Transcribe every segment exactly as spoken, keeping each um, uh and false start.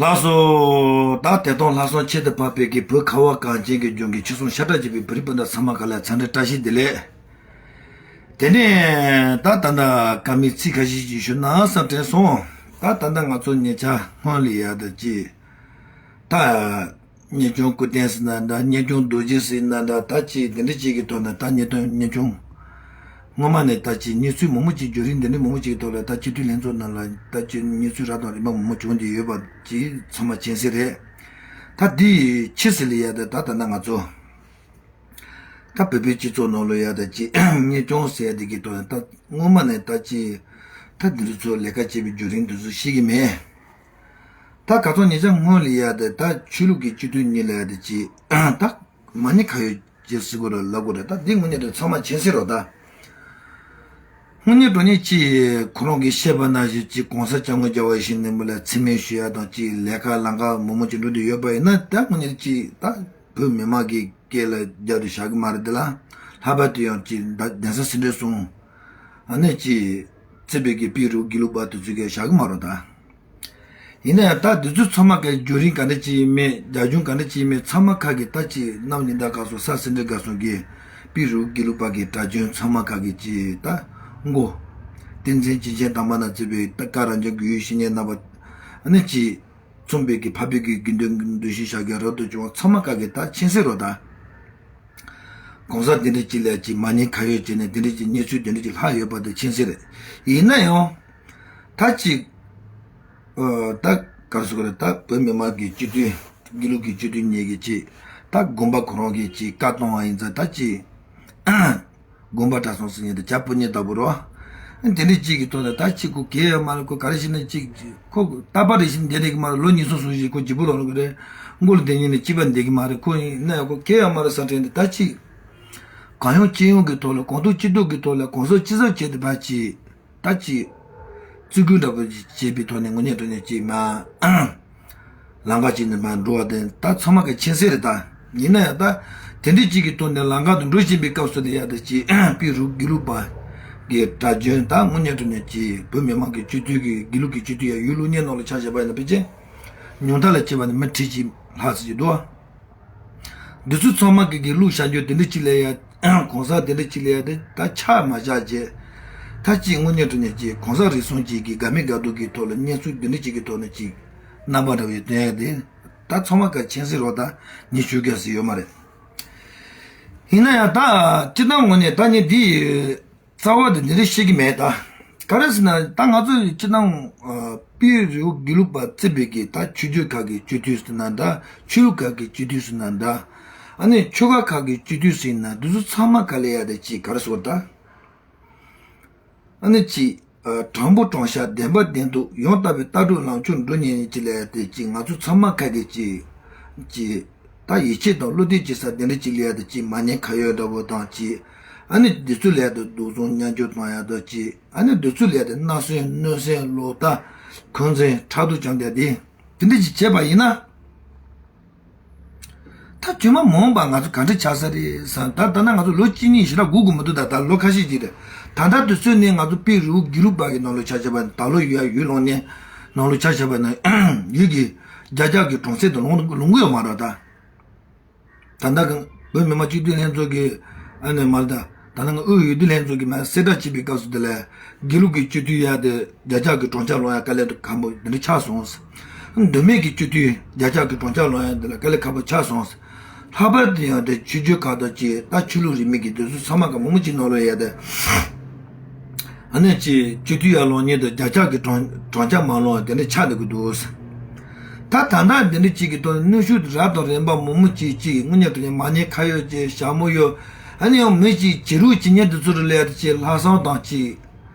ལགས་སོ། ད་དེ་དང་ལྷག་བསམ་ཁྱད་དུ་འཕགས་པའི་གི་བོད་ཁ་བ་གངས་ཅན་གྱི་ལྗོངས་ཀྱི་ཆོལ་གསུམ་ཤ་ཁྲག་གཅིག་པའི་བོད་རིགས་སྤུན་ཟླ་ཚང་མ་ག་ལ་འཚམས་འདྲི་བཀྲ་ཤིས་བདེ་ལེགས། དེ་ནས་ད་ད་ལྟ་བཀའ་མོལ་ཚིག་ཁ་ཤས་ཅིག་ཞུ་ན་བསམ་དྲན་སོང་། ད་ད་ལྟ་ང་ཚོ་ཉེ་ཆར་སྔོན་ལ་ཡ་ད་ཅིག་ད་གཉེན་སྐྱོང་སྐུ་རྟེན་ཟེར་ན་འདྲ། གཉེན་སྐྱོང་རྡོ་རྗེ་ཟེར་ན་འདྲ། ད་ཅིག་དེ་འདྲ་ཅིག་གི་ཐོག་ནས་ད་གཉེན་སྟོན་གཉེན་སྐྱོང་སྔོན་མ་ནས་ད་ཅིག་གནས་ཚུལ་མང་པོ་ཅིག་བརྒྱུད་རིམ་དེ་འདྲ་མང་པོ་ཅིག་གི་ཐོག་ལ་ད་སྤྱི་འཐུས་ལྷན་ཚོགས་ནང་ལ་ད་ཅིག་གནས་ཚུལ་རབ་དང་རིམ་པ་མང་པོ་བྱུང་བསྡད་ཡོད་པ་ཅིག་ཚང་མ་མཁྱེན་གསལ་རེད། ད་འདི་ཕྱི་ཟེར་ལ་ཡ་ད་ད་ད་ན་ང་ཚོ་ད་བོད་པའི་སྤྱི་ཚོགས་ནང་ལ་ཡ་ད་ཅིག་གཉེན་སྐྱོང་ཟེར་ཡ་དེ་གི་ཐོག་ནས་ད་སྔོན་མ་ནས་ད་ཅིག་ད་འདི་ཚོ་ལས་ཀ་བྱེད་པའི་བརྒྱུད་རིམ་དེ་ཚོ་ཤེས་ཀྱི་མེད། ད་ག་ཚོད་ཉེ་ཆར་སྔོན་ལ་ཡ་དེ་ད་ཆོས་ལུགས་ཀྱི་སྤྱི་འཐུས་གཉིས་ལ་ཡ་དེ་ཅིག་ད་མ་ཉེས་ཁ་གཡོགས་བྱེད་སྲིད་དགོས་རེད་ལབ་དགོས་རེད། ད་འདི་དངོས་གནས་དུ་ཚང་མ་མཁྱེན་གསལ་རེད་ད། དངོས་གནས་དྲང་གནས་ཅིག་ཁོ་རང་གིས་བཤད་པ་ནང་བཞིན་ཅིག་གོང་ས་སྐྱབས་མགོན་རྒྱལ་བ་ཡིད་བཞིན་ནོར་བུ་ལ་མཚན་སྨད་ཞུ་ཡ་དང་ཅིག་ལས་ཀ་ལམ་ཁ་མང་པོ་ཅིག་འགྲོ་འདོད་ཡོད་པ་ཡིན་ན་ད་དངོས་གནས་ཅིག་ད་བོད་མི་མང་གི་སྐད་ལ་རྒྱབ་ཏུ་བཞག་གི་མ་རེད་དེ་ལ། ལྷག་པར་དུ་ཡང་ཅིག་ད་གདན་ས་ཟིན་བྲིས་སོང་། ཨ་ནི་ཅིག་རྩིས་པའི་གི་པི་རུ་དགེ་ལུགས་པ་དེ་ཚོ་གིས་བཞག་གི་མ་རེད་ད། ཡིན་ན་ཡང་ད་འདི་ཚོ་ཚང་མ་གི་བརྒྱུད་རིམ་ག་འདྲ་ཅིག་ཡིན་མིན་རྒྱབ་ལྗོངས་ག་འདྲ་ཅིག་ཡིན་མིན་ཚང་མ་ཁ་གི་ད་ཅིག་གནམ་ཉི་ཟླ་སྐར་གསུམ་ས་ཟིན་བྲིས་སྐར་གསུམ་གི་པི་རུ་དགེ་ལུགས་པ་གི་གྲྭ་རྒྱུན་ཚང་མ་ཁ་གི་ཅིག་ད་མགོ་བསྟན་འཛིན་སྐྱེས་ཆེན་དམ་པ་ན་བརྩིས་པའི་ད་བཀའ་རབ་འབྱམས་ཀྱི་ཡུལ་ཞིག་ཉན་རྣམ་པ་ཨ་ནི་ཅིག་མཚུངས་པའི་གི་འཕགས་པའི་གི་དགེ་འདུན་གྱི་འདུ་ཤེས་བཞག་མཁན་རབ་ཏུ་བྱུང་བ་ཚང་མ་ཁ་གི་ད་མཁྱེན་གསལ་རེད་ད། གོང་ས་དེ་འདྲ་ཅིག་ལ་ཅིག་མ་ཉེས་ཁ་གཡོགས་བྱས་ནས་དེ་འདྲ་ཅིག་གནས་ཚུལ་དེ་འདྲ་ཅིག་ལྷག་ཡོད་པ་དེ་མཁྱེན་གསལ་རེད། ཡིན་ན་ཡང་ད་ཅིག་ཨ་ད་ག་རེ་ཟེར་དགོས་རེད། ད་བོད་མི་མང་གི་སྤྱི་འཐུས་དགེ་ལུགས་ཀྱི་སྤྱི་འཐུས་གཉིས་ཀྱིས་ཅིག་ད་དགོན་པ་ཁོ་རང་གིས་ཅིག་བཀའ་གཏོང་བ་ཡིན་ཙང་ད་ཅིག་དགོན་པ་གྲྭ་ཚང་ཟེར་མཁན་དེ་བྱ་སྤུ་ཉེ་ལྟ་བུ་རོ། དེ་འདྲ་ཅིག་གི་ཐོག་ནས་ད་ཅིག་ཁོ་གལ་ཡོད་མ་རེད། ཁོ་ག་རེ་བྱས་ན་ཅིག་ཁོ་རྟག་པར་རེ་བཞིན་བསྡད་བསྡད་ཀྱི་མ་རེད། ལོ་ཉི་ཤུ་སོང་ཞིག་ཁོ་ལྗིད་པོ་ལོག་ལོག་གི་རེད། མགོ་ལ་དེ་ཉིད་ནས་སྐྱིད་པ་བསྡད་ཀྱི་མ་རེད། ཁོ་ཡིན་ན་ཡང་ཁོ་གལ་ཡོད་མ་རེད་བསམ་དྲན་ཏེ་ད་ཅིག་གང་ཡོང་ཅི་ཡོང་གི་ཐོག་ལ་གང་ཐུབ་ཅི་ཐུབ་ཀྱི་ཐོག་ལ་གང་ཟག་སྤྱི་ཚོགས་ཆེད་དུ་ཕར་ཅིག་ད་ཅིག་བརྩི་བཀུར་འདྲ་པོ་ཅིག་བྱེད་པའི་ཐོག་ནས་དངོས་གནས་དྲང་གནས་ཅིག་མ། ལམ་ཁ་ཅིག་ནས་མར་འགྲོ་བ་དེ་ད་ཚང་མ་གི་མཁྱེན་གསལ་རེད་ད། ཡིན་ན་ཡང་ད་དེ་འདྲའི་ཅིག་གི་ཐོག་ནས་ལམ་ཁ་དུ་འགྲོ་བཞིན་པའི་སྐབས་སུ་དེ་ཡ་ད་ཅིག་པི་རུ་དགེ་ལུགས་པ་གི་གྲྭ་རྒྱུན་ད་དངོས་གནས་དྲང་གནས་ཅིག་བོད་མི་མང་གི་སྤྱི་འཐུས་ཀྱི་དགེ་ལུགས་ཀྱི་སྤྱི་འཐུས་ཡ་ཡུལ་ལུང་གཉན་ནང་ལ་ཆ་བཞག་པ་ཡིན་ན་ཕལ་ཆེར་ཉུང་མཐའ་ལ་བྱས་པ་ནི་མི་ཁྲི་གཅིག་ལྷག་ཙམ་ཅིག་འདུག་འདི་ཚོ་ཚང་མ་གི་གི་ལུགས་བཤད་རྒྱུ་དེ་འདྲ་ཅིག་ལས་ཡ། གོང་ས་དེ་འདྲ་ཅིག་ལས་ཡ་དེ་ད་ཆ་མ་བཞག་རྗེས། ད་ཅིག་དངོས་གནས་དྲང་གནས་ཅིག་གོང་ས་རེ་ཟུང་ཅིག་གི་དགའ་མི་དགའ་སྡུག་གི་ཐོག་ལ་གནས་ཚུལ་དེ་འདྲ་ཅིག་གི་ཐོག་ནས་ཅིག་རྣམ་པ་འདྲ་བའི་སྟོན་ཡ་དེ་ད་ཚང་མ་ག་མཁྱེན་གསལ་རོ། ད་ཉི་ཤུ་ག་ཟེར་ཡོད་མ་རེད། ཡིན་ན་ཡང་ད་སྤྱིར་བཏང་ངོས་ནས་ད་ནི་འདི། རྩ་བ་དེ་འདི་འདྲ་བཤད་ཀྱི་མེད་ད། ག་རེ་ཟེར་ན་ད་ང་ཚོ་སྤྱིར་བཏང་ཨ་པི་རུ་དགེ་ལུགས་པ་བརྩིས་པའི་གི་ད་ཆོས་བརྒྱུད་ཁག་གི་སྤྱི་འཐུས་ཟེར་ན་འདྲ། ཆོས་ལུགས་ཁག་གི་སྤྱི་འཐུས་ཟེར་ན་འདྲ། ཨ་ནི་ཆོལ་ཁ་ཁག་གི་སྤྱི་འཐུས་ཟེར་ན་འདི་ཚོ་ཚང་མ་ག་ལ་ཡ་དེ་ཅིག་ག་རེ་ཟེར་ད། ཨ་ནི་ཅིག་ཨ་དྲང་པོ་དྲང་བཞག་བདེན་པ་བདེན་ཐུག་ཡང་དག་པའི་ལྟ་གྲུབ་ལངས་ཕྱོགས་འགྲོ་ཉན་ཅིག་ལ་ཡ་དེ་ཅིག་ང་ཚོ་ཚང་མ་ཁ་གི་ཅིག་ཅིག་ད་ཡིད་ཆེས་དང་བློ་གཏད་བྱེད་ས་དེ་འདྲ་ཅིག་ལ་ཡ་དེ་ཅིག་མ་ཉན་ཁ་ཡོད་འདྲ་བོ་དང་ཅིག་ཨ་ནི་འདི་ཚོ་ལ་ཡ་དེ་སྡུག་བསྔལ་མཉམ་སྤྱོད་བཏང་ཡ་དང་ཅིག་ཨ་ནི་འདི་ཚོ་ལ་ཡ་དེ་མནར་སེམས་གནོད་སེམས་ལོག་ལྟ་འཁོན་འཛིན་ཕྲག་དོག་བཅངས་བསྡད་དེ་དེ་འདྲ་ཅིག་བྱས་པ་ཡིན་ན། ད་རྗེས་མ་མ་འོངས་པ་ང་ཚོ་ག་འདྲ་ཆགས་ས་རེད་བསམ། ད་ད་ན་ང་ཚོ་ལོ་གཅིག་གཉིས་ཞེ་དྲག་སྒུག་དགོས་མི་འདུག་ད་ད་ལོ་ཁ་ཤས་ཅིག་རེད། ད་ལྟ་དུས་ཚོད་ནི་ང་ཚོ་པི་རུ་དགེ་ལུགས་པ་གི་ནང་ལོགས་ཆ་བཞག་པ་ད་ལོ་ཡུལ་ཡ་ཡུལ་ལུང་གཉན་ནང་ལོགས་ཆ་བཞག་པ་ན་ཡུལ་གྱི་རྒྱ་ལྕགས་ཀྱི་གྲོང་གསེབ་དུ་ལོང་ལོང་གི་ཡོད་མ་རེད་ད། ད་ལྟ་གི་བོད་མི་མང་སྤྱི་འཐུས་ལྷན་ཚོགས་ཀྱི་ཨ་ནི་མ་ད་ད་ནང་དབུས་འོས་བསྡུ་ལྷན་ཚོགས་ཀྱི་མ་གསལ་བསྒྲགས་བྱས་པའི་སྐབས་སུ་དེ་ལ་དགེ་ལུགས་ཀྱི་སྤྱི་འཐུས་ཡ་དེ་རྒྱ་ལྕགས་ཀྱི་གྲོང་ཆ་ལོང་ཡ་དཀའ་ལས་དུ་ཁག་པོ་འདི་འདྲ་ཆགས་སོང་། མདོ་སྨད་ཀྱི་སྤྱི་འཐུས་རྒྱ་ལྕགས་ཀྱི་གྲོང་ཆ་ལོང་ཡ་དེ་ལ་དཀའ་ལས་ཁག་པོ་ཆགས་སོང་། ལྷག་པར་དུ་ཡང་དེ་ཆོས་བརྒྱུད་ཁག་དང་བཅས་ད་ཆོས་ལུགས་རིས་མེད་ཀྱི་འདི་ཚོ་ཚང་མ་ག་མང་པོ་ཅིག་ནང་ལོགས་ཡ་དེ། ཨ་ནི་ཅིག་སྤྱི་འཐུས་ཡར་ལོང་ཉིན་དུ་རྒྱ་ལྕགས་ཀྱི་གྲོང་གྲོང་ཆ་མ་ལོང་དེ་འདྲ་ཆགས་འདུག་གི་འདུག་ད་ད་ལྟ་འདི་འདྲ་ཅིག་གི་ཐོག་ནས་གནོན་ཤུགས་རབ་དང་རིམ་པ་མང་པོ་ཅིག་ཅིག་དངོས་གནས་དྲང་གནས་མ་ཉེས་ཁ་གཡོགས་ཅིག་ཞྭ་མོ་གཡོགས། ཨ་ནི་ཡང་མི་ཅིག་བྱེད་རོགས་བྱེད་མཁན་དེ་ཚོ་རུ་སླེབས་ཏེ་ཅིག་ལྷག་བསམ་དང་ཅིག་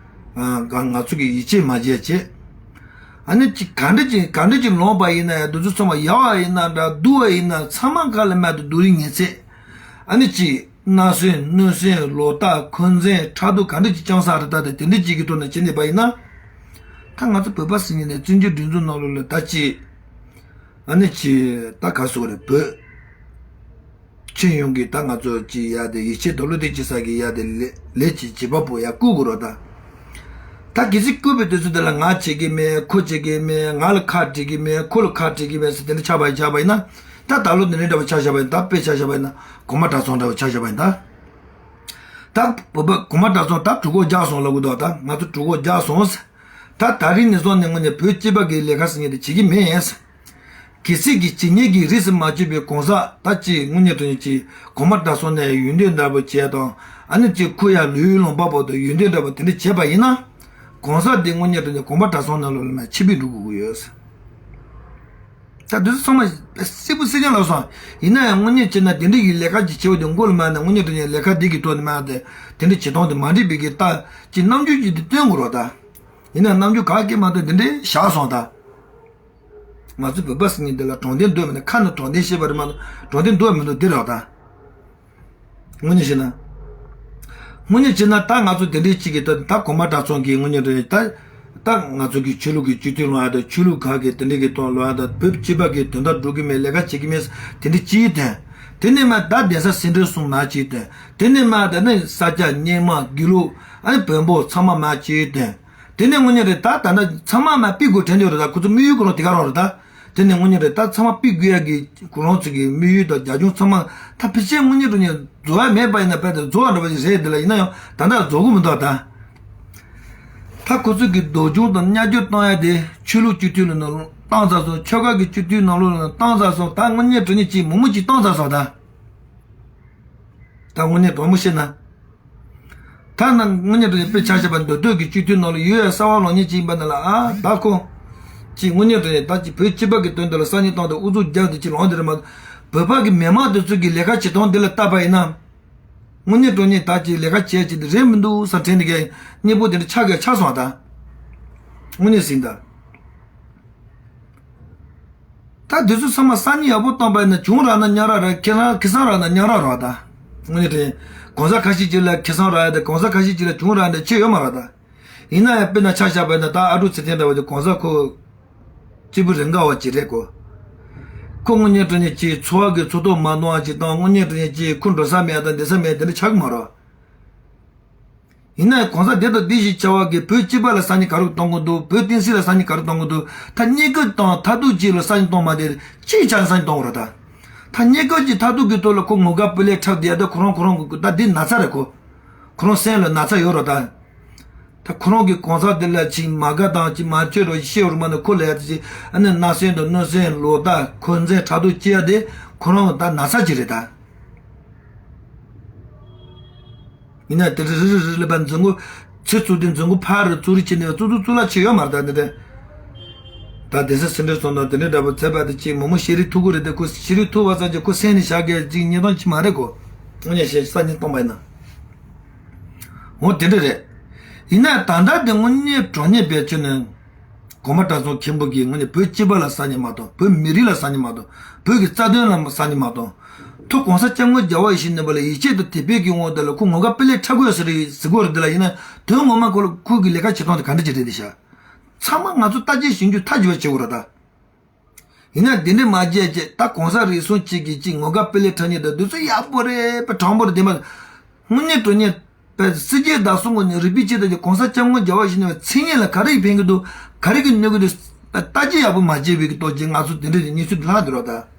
ཨ་ང་ང་ཚོ་གི་ཡིད་ཆེས་མ་བྱས་བྱས། ཨ་ནི་ཅིག་ག་འདྲ་ཅིག་ག་འདྲ་ཅིག་ལོངས་པ་ཡིན་ན་ཡང་འདི་ཚོ་ཚང་མ་ཡག་པ་ཡིན་ན་འདྲ་སྡུག་པ་ཡིན་ན་ཚང་མ་ག་ལ་མེད་དུ་སྡུག་རིགས་ངན་ཚད། ཨ་ནི་ཅིག་མནར་སེམས་གནོད་སེམས་ལོག་ལྟ་འཁོན་འཛིན་ཕྲག་དོག་ག་འདྲ་ཅིག་བཅངས་ས་རེད། ད་དེ་དེ་འདྲ་ཅིག་གི་ཐོག་ནས་བྱེད་ནས་པ་ཡིན་ན། ད་ང་ཚོ་བོད་པ་ཟེར་མཁན་ནས་བཙན་བྱོལ་སྒྲིག་འཛུགས་ནང་ལོགས་ལ་ད་ཅིག་ཨ་ནི་ཅིག་ད་ག་སོགས་རེད། བོད་ཁྱོན་ཡོངས་ཀྱི་ད་ང་ཚོ་ཅིག་ཡ་དེ་ཡིད་ཆེས་དང་བློ་གཏད་བྱེད་ས་གི་ཡ་དེ་ལས་ལས་ཅིག་བྱེད་པ་པོ་ཡ་བསྐུར་དགོས་རེད་ད། ད་གལ་སྲིད་བསྐུལ་བའི་དུས་ཚོད་དེ་ལ་ང་བྱེད་ཀྱི་མེད། ཁོ་བྱེད་ཀྱི་མེད། ང་ལ་ཁ་འབྲལ་གྱི་མེད། ཁོ་ལ་ཁ་འབྲལ་གྱི་མེད་ཟེར་དེ་འདྲ་ཆགས་པ་ཡིན། ཆགས་པ་ཡིན་ན། ད་ད་ལོ་འདི་འདྲའི་འདྲ་པོ་ཆ་བཞག་པ་ཡིན། ད་དཔེ་ཆ་བཞག་པ་ཡིན་ན། གོང་མ་གྲྭ་ཚང་འདྲ་པོ་ཆ་བཞག་པ་ཡིན་ད། ད་བོད་པ་གོང་མ་གྲྭ་ཚང་ད་གྲུ་ཁོག་རྒྱག་སོང་ལབ་གི་འདུག་ད་ང་ཚོ་གྲུ་ཁོག་རྒྱག་སོང་ཟེར། ད་ད་རིང་ནས་བཟུང་ནས་དངོས་གནས་བོད་སྤྱི་པ་གི་ལས་ཀ་ཟེར་མཁན་དེ་བྱེད་ཀྱི་མེད། གལ་སྲིད་ཀྱི་བྱེད་མཁན་གྱི་རིས་སུ་མ་ཆད་པའི་གོང་ས་ད་ཅིག་དངོས་གནས་དྲང་གནས་ཅིག་གོང་མ་གྲྭ་ཚང་ནས་ཡོན་ཏན་འདྲ་པོ་བྱས་དང་། ཨ་ནི་ཅིག་ཁོ་ཡང་ལུས་ལོངས་པ་བར་དུ་ཡོན་ཏན་འདྲ་པོ་དེ་འདྲ་བྱས་པ་ཡིན་ན། གོང་ས་དེ་དངོས་གནས་དྲང་གནས་གོང་མ་གྲྭ་ཚང་ནང་ལོགས་ལ་ན་ཆད་པ་འགྲོ་དགོས་ཀྱི་ཡོད། ད་དེ་ཚོ་ཚང་མ་སྲིད་པོ་སྲིད་ཀྱང་ལབ་སོང་། ཡིན་ན་ཡང་དངོས་གནས་བྱས་ན་དེ་འདྲ་གི་ལས་ཀ་ཅིག་བྱེད་པ་དེ་མགོ་ལ་མ་ན་དངོས་གནས་དྲང་གནས་ལས་ཀ་འདི་གི་ཐོག་ནས་མ་དེ་དེ་འདྲ་བྱེད་སྟངས་དེ་མ་འགྲིག་པའི་གི་ད་ཅིག་རྣམ་འགྱུར་ཅིག་དེ་སྟོན་དགོས་རོགས་ད། ཡིན་ན་རྣམ་འགྱུར་ག་གེ་མ་སྟོན་དེ་འདྲ་བཞག་སོང་ད། ང་ཚོ་བོད་པ་ཟེར་མཁན་འདི་ལ་དྲང་བདེན་འདོད་མེད་ན། ཁ་ནས་དྲང་བདེན་བཤད་པ་རེད་མ་གཏོགས་དྲང་བདེན་འདོད་མི་འདུག་འདི་རེད་ད། དངོས་གནས་བྱས་ན། དངོས་གནས་བྱས་ན་ད་ང་ཚོ་དེ་འདྲའི་གཅིག་གི་ད་ད་གོང་མ་གྲྭ་ཚང་གི་དངོས་གནས་དྲང་གནས་ད། ད་ང་ཚོ་གི་ཆོས་ལུགས་ཀྱི་སྤྱི་འཐུས་ལོག་ཡ་ད། ཆོས་ལུགས་ཁག་གི་དེ་འདྲའི་གི་ཐོག་ལོག་ཡ་ད། བོད་སྤྱི་པ་གི་དོན་དག་སྒྲུབ་ཀྱི་མེད། ལས་ཀ་བྱེད་ཀྱི་མེད། དེ་འདྲའི་གཅིག་དང་། དེ་ནས་མ་ད་གདན་ས་སེ་འབྲས་གསུམ་མ་གཅིག་དང་། དེ་ནས་མ་ད་ནི་ས་སྐྱ་རྙིང་མ་དགེ་ལུགས་ཨ་ནི་བོན་པོ་ཚང་མ་མ་གཅིག་དང་། དེ་ནས་དངོས་གནས་རེད་ད། ད་ལྟ་ཚང་མ་མ་ཕུད་དགོས་དྲན་ཡོད་རེད་ད། ཁོ་ཚོ་དམིགས་ཡུལ་ཁོ་རང་དེ་ག་རང་རེད་ད། དེ་ནས་དངོས་གནས་རེད་ད། ཚང་མ་ཕུད་དགོས་ཡ་གི་ཁོ་རང་ཚོ་གི་དམིགས་ཡུལ་དང་རྒྱབ་ལྗོངས་ཚང་མ་ད་ཕལ་ཆེར་དངོས་གནས་དྲང་གནས་རྫོགས་ཡ་མེད་པ་ཡིན་ན། དཔེ་དེ་རྫོགས་པ་འདྲ་པོ་ཞིག་རེད། དེ་ལ་ཡིན་ན་ཡང་ད་ལྟ་རྫོགས་གི་མི་འདུག་ད། ད་ཁོ་ཚོ་གི་སྡུག་སྦྱོང་དང་བརྙས་བཅོས་བཏང་ཡ་དེ་ཆོས་ལུགས་སྤྱི་འཐུས་ལ་ནང་བཏང་ཚར་སོང་། ཆོལ་ཁ་གི་སྤྱི་འཐུས་ནང་ལོགས་ལ་བཏང་ཚར་སོང་། ད་དངོས་གནས་དྲང་གནས་ཅིག་མང་མང་ཅིག་བཏང་ཚར་སོང་ད། ད་དངོས་གནས་དྲང་མོ་བཤད་ན། ད་ནང་དངོས་གནས་དྲང་གནས་དཔེ་ཆ་བཞག་པ་མདོ་སྟོད་ཀྱི་སྤྱི་འཐུས་ནང་ལ་ཡོད་ཡ་གསར་པ་ལོག་མཁན་ཅིག་ཡིན་པ་ན་ལ་ཨ་ད་ཁོ། ཅིག་དངོས་གནས་དྲང་གནས་ད་ཅིག་བོད་སྤྱི་པ་གི་དོན་དུ་ལ་སང་ཉིན་བཏང་སྟེ་ཨུ་ཚུགས་རྒྱག་དེ་ཅིག་ལོང་དེ་རེད་མ་གཏོགས། བོད་པ་གི་མི་མང་དེ་ཚོ་གི་ལས་ཀ་བྱེད་སྟངས་དེ་ལ་བལྟས་པ་ཡིན་ན། དངོས་གནས་དྲང་གནས་ད་ཅིག་ལས་ཀ་བྱས་ཅིག་དེ་རེད་མི་འདུག་བསམ་དྲན་དེ་གའི་གཉེན་པོ་དེ་འདྲ་ཆགས་གི་ཆགས་སོང་ད། དངོས་གནས་ཟིན་ད། ད་དེ་ཚོ་ཚང་མ་སང་ཉིན་ཡག་པོ་བཏང་པ་ཡིན་ན་གྱོང་རག་ན་མཉམ་རག་རེད། ཁེ་བཟང་ཁེ་བཟང་རག་ན་མཉམ་རག་རེད་ད། དངོས་གནས་དྲང་གོང་ས་ཁ་ཤས་ཅིག་ལ་ཁེ་བཟང་རག་ཡ་དང་གོང་ས་ཁ་ཤས་ཅིག་ལ་གྱོང་རག་ཡ་འདྲ་ཅིག་ཡོད་མ་རེད་ད། ཡིན་ན་ཡང་དཔེར་ན་ཆ་བཞག་པ་ཡིན་ན་ད་ཨ་ཀྲུག་ཚེ་བརྟན་འདྲ་བ་ཅིག་གོང་ས་ཁོ་སྐྱེས་བུ་རེ་འགའ་བ་ཅིག་རེད་གོ། ཁོ་དངོས་གནས་དྲང་གནས་ཅིག་འཚོ་བ་གི་འཚོ་ཐོག་མ་འདང་བ་ཅིག་དང་། དངོས་གནས་དྲང་གནས་ཅིག་ཁོ་འགྲོ་ས་མེད་དང་བསྡད་ས་མེད་དེ་འདྲ་ཆགས་ཀྱི་མ་རེད། ཡིན་ན་ཡང་གོང་ས་དེ་དང་དེ་བཞིན་བྱ་བ་གི་བོད་སྤྱི་པ་ལ་སང་ཉིན་ག་རེ་གཏོང་གི་འདུག་བོད་བསྟན་སྲིད་ལ་སང་ཉིན་ག་རེ་གཏོང་གི་འདུག་ད་གཉིས་ཀ་དང་མཐར་ཐུག་ཅིག་ལ་སང་ཉིན་གཏོང་མ་དེ་ཅིའི་ཆ་ནས་སང་ཉིན་གཏོང་བ་རེད་ད། ད་གཉིས་ཀ་ཅིག་མཐར་ཐུག་གི་ཐོག་ལ་ཁོ་ངོ་དགའ་སྤུ་ལས་འཁྲབ་བསྡད་ཡ་ད་ཁོ་རང་ཁོ་རང་གི་ད་འདི་ན་ཚ་རེད་གོ། ཁོ་རང་སེམས་ལ་ན་ཚ་ཡོད་རེད་ད། ད་ཁོ་རང་གི་གོང་ས་དེ་ལ་ཅིག་མ་དགའ་དང་ཅིག་མ་བཅོས་རོགས་ཤེས་རོགས་མ་ནི་ཁོ་ལ་ཡ་ད་ཅིག་ཨ་ནི་སྣང་སེམས་དང་གནོད་སེམས་ལོག་ལྟ་འཁོན་འཛིན་ཕྲག་དོག་སྐྱེ་ཡ་དེ་ཁོ་རང་ད་ན་ཚ་ཅིག་རེད་ད། ཡིན་ན་དེ་རིང་རི་རི་རི་ལ་བ་འཛིན་གོ། ཚེ་བཙུགས་དེ་འཛིན་གོ་ཕར་རི་བཙུགས་རི་བྱེད་ནས་བཙུགས་བཙུགས་བཙུགས་ལ་ཆེ་ཡོད་མ་རེད་ད་འདི་འདྲ། ད་དེ་ཚེ་སེ་འབྲས་སོང་དང་དེ་འདྲའི་འདྲ་པོ་ཚེ་བ་དེ་ཅིག་མོ་མོ་ཤེས་རིག་ཐུག་གི་རེད་དེ་ཁོ་ཤེས་རིག་ཐུག་པ་ཙམ་གྱིས་ཁོ་སེམས་ནས་བཞག་གི་ཅིག་ཉེས་དོན་ཅིག་མ་རེད་གོ། དངོས་གནས་བཤད་ས་ཉིན་གཏོང་པ་ཡིན་ན། འོ་དེ་འདྲ་རེད། ཡིན་ན་ད་ལྟ་དེ་དངོས་གནས་དྲང་གནས་བེད་སྤྱོད་ནས། གོང་མ་གྲྭ་ཚང་མཁན་པོ་གིས་དངོས་གནས་བོད་སྤྱི་པ་ལ་སང་ཉིན་མ་གཏོང་། བོད་མི་རིགས་ལ་སང་ཉིན་མ་གཏོང་། བོད་ཀྱི་རྩ་དོན་ལ་སང་ཉིན་མ་གཏོང་། ཐུགས་གོང་ས་སྐྱབས་མགོན་རྒྱལ་བ་ཡིད་བཞིན་ནོར་བུ་ལ་ཡིད་ཆེས་དང་དད་པའི་གི་དབང་དེ་ལ་ཁོ་ངོ་དགའ་དཔེ་ལེགས་འཁྲབ་དགོས་ཟེར་ཟེར་གོ་རེད། དེ་ལ་ཡིན་ན་དོན་ངོ་མ་ཁོ་ལ་ཁོ་གི་ལས་ཀ་བྱེད་སྟངས་དེ་ག་འདྲ་ཅིག་རེད་འདི་ཤག་ཚང་མ་ང་ཚོ་ལྟ་ཅན་ཞིབ་འཇུག་མཐའ་གཅིག་པ་བྱེད་དགོས་རེད་ད། ཡིན་ན་འདི་འདྲ་མ་བྱས་ཅེས་ད་གོང་ས་རིགས་གསུམ་གཅིག་གིས་གཅིག་ངོ་དགའ་དཔེ་ལེགས་འཁྲབ་མཁན་དང་འདི་ཚོ་ཡག་པོ་རེད་པ། དྲང་པོ་རེད་དེ་མ། དངོས་གནས་དྲང་གནས་པའི་སྲིད་ཇུས་བདག་སྲུང་གི་ནས་རིག་པའི་ཆེད་དུ་གོང་ས་སྐྱབས་མགོན་རྒྱལ་བ་ཡིད་བཞིན་ནོར་བུའི་མཚན་སྙན་ལ་ག་རེ་ཕན་གི་འདུག་ག་རེ་གི་གནོད་གི་འདུག་ལྟ་ཅི་ཡག་པོ་མ་བྱས་པའི་གི་ཐོག་ཅིག་ང་ཚོ་དེ་འདྲ་གི་གནས་ཚུལ་ལྷག་འདུག་རོགས་ད།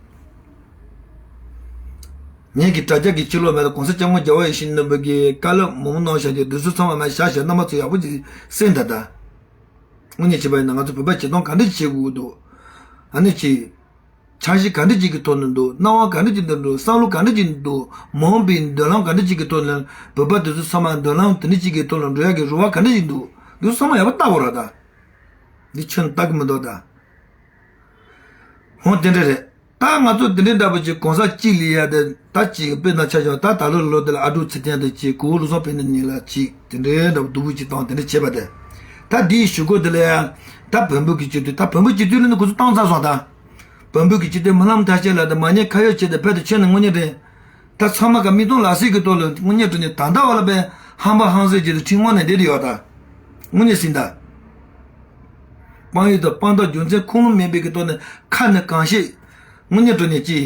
ངས་གི་དྲ་རྒྱ་གི་ཕྱི་ལོགས་མེད་ལ་གོང་ས་སྐྱབས་མགོན་རྒྱལ་བ་ཡིད་བཞིན་ནོར་བུ་གི་བཀའ་སློབ་མང་པོ་གནང་བཞག་རྒྱུ་འདི་ཚོ་ཚང་མ་མ་བཞག་བཞག་རྣམ་པ་ཚོ་ཡག་པོ་ཅིག་གསན་ད་ད། དངོས་གནས་བྱས་པ་ཡིན་ན་ང་ཚོ་བོད་པ་བྱེད་སྟངས་ག་འདྲ་བྱེད་དགོས་ཀྱི་འདུག་ཨ་ནི་ཅི། འཆར་གཞི་ག་འདྲ་ཅིག་གི་ཐོག་ནས་འདུག་སྣང་བ་ག་འདྲ་ཅིག་འདུག་བསམ་བློ་ག་འདྲ་ཅིག་འདུག་མ་འོངས་པའི་མདུན་ལམ་ག་འདྲ་ཅིག་གི་ཐོག་ནས་བོད་པ་དེ་ཚོ་ཚང་མ་མདུན་ལམ་དེ་འདྲ་ཅིག་གི་ཐོག་ལ་འགྲོ་ཡག་གི་རེ་བ་ག་འདྲ་ཅིག་འདུག་འདི་ཚང་མ་ཡག་པོ་ལྟ་དགོས་ར་ད། འདི་ཁྱོན་ལྟ་གི་མི་འདུག་ད། འོ་དེ་འདྲ་རེད། ད་ང་ཚོ་དེ་འདྲའི་འདྲ་པོ་ཅིག་གོང་ས་གཅིག་ལ་ཡ་དེ་ད་ཅིག་དཔེར་ན་ཆ་བཞག་ད་ད་ལོ་ལོ་དེ་ལ་ཨ་ཀྲུག་ཚེ་བརྟན་དང་ཅིག་གུ་བོ་བློ་བཟང་ཕན་བདེ་གཉིས་ལ་ཅིག་དེ་འདྲའི་འདྲ་པོ་སྡུག་པོ་ཅིག་བཏང་དེ་འདྲ་བྱས་པ་དེ། ད་འདིའི་གཞུག་གུ་དེ་ལ་ཡ་ད་བོན་པོ་གི་སྤྱི་འཐུས་ད་བོན་པོ་སྤྱི་འཐུས་ལ་ནི་ཁོ་ཚོ་བཏང་ཚར་སོང་ད། བོན་པོ་གི་སྤྱི་འཐུས་རྨི་ལམ་མཐའ་ཅན་ལ་དང་མ་ཉེས་ཁ་གཡོགས་བྱས་ཏེ་བོད་དུ་ཕྱིན་ནས་དངོས་གནས་རེད། ད་ཚང་མ་ག་མིག་མཐོང་ལག་ཟིན་གྱི་ཐོག་ལ་དངོས་གནས་དྲང་གནས་ད་ལྟ་བ་ལ་བས་ཧམ་པ་ཧང་སངས་བྱས་ཏེ་ཁྲིམས་ངོ་ནས་བསྡད་དེ་ཡོད་ད། དངོས་གནས་ཟིན་ད། དཔང་ཡིག་དང་དཔང་རྟགས་རྒྱུ་མཚན་ཁུངས་ལུང་མེད་པའི་གི་ཐོག་ནས་ཁ་ནས་གང་བཤད། དངོས་གནས་དྲང་གནས་ཅི།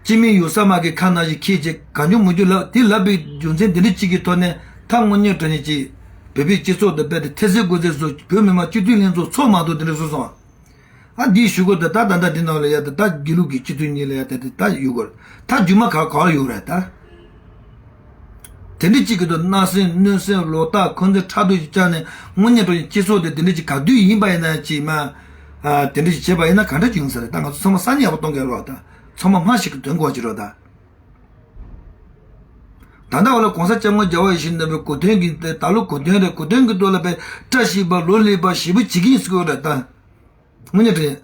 སྤྱི་མི་ཡུགས་ས་མ་གི་ཁ་ནང་བཞིན་ཁྱེད་ཀྱིས་གང་བྱུང་མང་བྱུང་ལབ་དེ་ལབ་པའི་རྒྱུ་མཚན་འདི་འདྲ་གཅིག་གི་ཐོག་ནས་ད་དངོས་གནས་དྲང་གནས་ཅི། བོད་པའི་སྤྱི་ཚོགས་དང་རྦད་དེ་ཐེ་ཚེ་དགུ་ཚེ་སོགས་བོད་མི་མང་སྤྱི་འཐུས་ལྷན་ཚོགས་ཚོགས་མ་ཐུབ་དེ་འདྲ་བཟོས་སོང་། ཨ་འདིའི་ཞུ་སྒོ་དེ་ད་ད་ལྟ་འདི་ནང་ལ་ཡ་དེ་ད་དགེ་ལུགས་ཀྱི་སྤྱི་འཐུས་གཉིས་ལ་ཡ་དེ་དེ་ད་ཡོད་སྐོར་ད་རྒྱུ་མ་ག་ག་ཡོད་རེད་ད། དེ་འདྲ་གཅིག་གི་དུ་སྣང་སེམས་གནོད་སེམས་ལོག་ལྟ་འཁོན་འཛིན་ཕྲག་དོག་ཅིག་བཅངས་ནས་དངོས་གནས་དྲང་གནས་སྤྱི་ཚོགས་དེ་དེ་འདྲ་ཅིག་ག་དུས་ཡིན་པ་ཡིན་ན་ཅིག་མ། ཨ་དེ་འདྲ་ཅིག་བྱས་པ་ཡིན་ན་ག་འདྲ་ཅིག་ཡོང་ས་རེད་ད། ང་ཚོ་ཚང་མ་སང་ཉིན་ཡག་པོ་གཏོང་གི་རོགས་ད། ཚང་མ་སྨྲ་ཤེས་ཀྱི་དོན་གོ་ཅི་རོགས་ད། ད་ལྟ་བ་ལ་གོང་ས་སྐྱབས་མགོན་རྒྱལ་བ་ཡིད་བཞིན་ནོར་བུའི་གོ་སྟོན་གྱི་དེ་ད་ལོ་གོ་སྟོན་རེད། གོ་སྟོན་གྱི་ཐོག་ལ་དཔེ་བཀྲ་ཤིས་པ་ལོ་ལེགས་པ་ཞེ་པོ་བྱེད་ཀྱི་ཡིན་ཟེར་གྱི་ཡོད་རེད་ད། དངོས་གནས་དྲང་གནས།